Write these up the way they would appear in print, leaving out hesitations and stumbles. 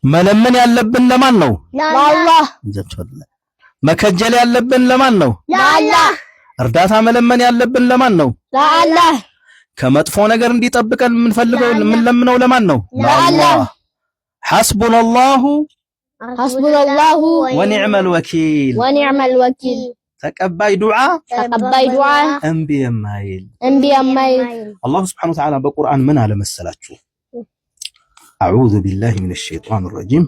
መለመን ያለብን ለማን ነው? ለአላህ። መከጀል ያለብን ለማን ነው? ለአላህ። እርዳታ መለመን ያለብን ለማን ነው? ለአላህ። ከመጥፎ ነገር እንዲጠብቀን የምንፈልገው የምንለምነው ለማን ነው? ለአላህ። حسبنا الله حسبنا الله ونعم الوكيل። ونعم الوكيل። ተቀባይ ዱዓ፣ ተቀባይ ዱዓ፣ እምቢ የማይል። እምቢ የማይል። አላሁ سبحانه وتعالى በቁርአን ምን አለ መሰላችሁ? أعوذ بالله من الشيطان الرجيم،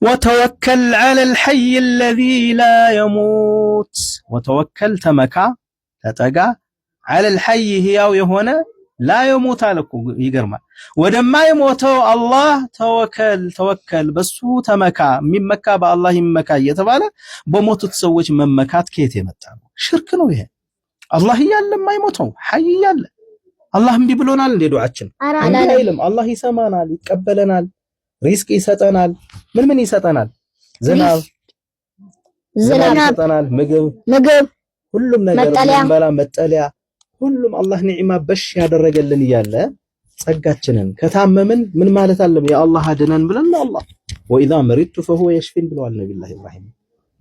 وتوكل على الحي الذي لا يموت። وتوكل ተመካ፣ ተጠጋ፣ على الحي ህያው የሆነ፣ لا يموت አለ እኮ፣ ይገርማል። ወደማይሞተው አላህ ተወከል፣ ተወከል፣ በሱ ተመካ። የሚመካ በአላህ ይመካ እየተባለ በሞቱት ሰዎች መመካት ከየት የመጣ ነው? ሽርክ ነው ይሄ። አላህ እያለ፣ የማይሞተው حي እያለ አላህ እምቢ ብሎናል እንዴ ዱዓችን? እምቢ አይልም። አላህ ይሰማናል፣ ይቀበለናል፣ ሪዝቅ ይሰጠናል። ምን ምን ይሰጠናል? ዝናብ፣ ዝናብ ይሰጠናል፣ ምግብ፣ ምግብ፣ ሁሉም ነገር፣ መጠለያ፣ መጠለያ፣ ሁሉም አላህ ኒዕማ በሽ ያደረገልን እያለ ጸጋችንን ከታመምን ምን ማለት አለም? يا الله አድነን ብለን አላህ وإذا مرضت فهو يشفين ብለዋል ነቢዩላህ ኢብራሂም።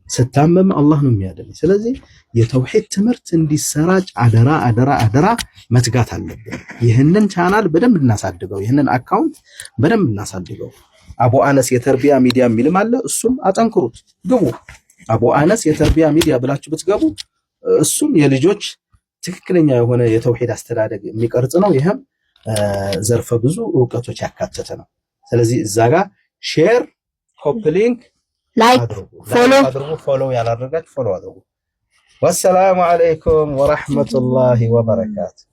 ስታመም አላህ ነው የሚያድነኝ። ስለዚህ የተውሂድ ትምህርት እንዲሰራጭ አደራ አደራ አደራ መትጋት አለብን። ይህንን ቻናል በደንብ እናሳድገው፣ ይህንን account በደንብ እናሳድገው። አቡ አነስ የተርቢያ ሚዲያ የሚልም አለ። እሱም አጠንክሩት፣ ግቡ። አቡ አነስ የተርቢያ ሚዲያ ብላችሁ ብትገቡ እሱም የልጆች ትክክለኛ የሆነ የተውሂድ አስተዳደግ የሚቀርጽ ነው። ይህም ዘርፈ ብዙ እውቀቶች ያካተተ ነው። ስለዚህ እዛ ጋር share፣ copy link፣ like፣ follow አድርጉ። Follow ያላደረጋችሁ follow አድርጉ። والسلام عليكم ورحمة الله وبركاته።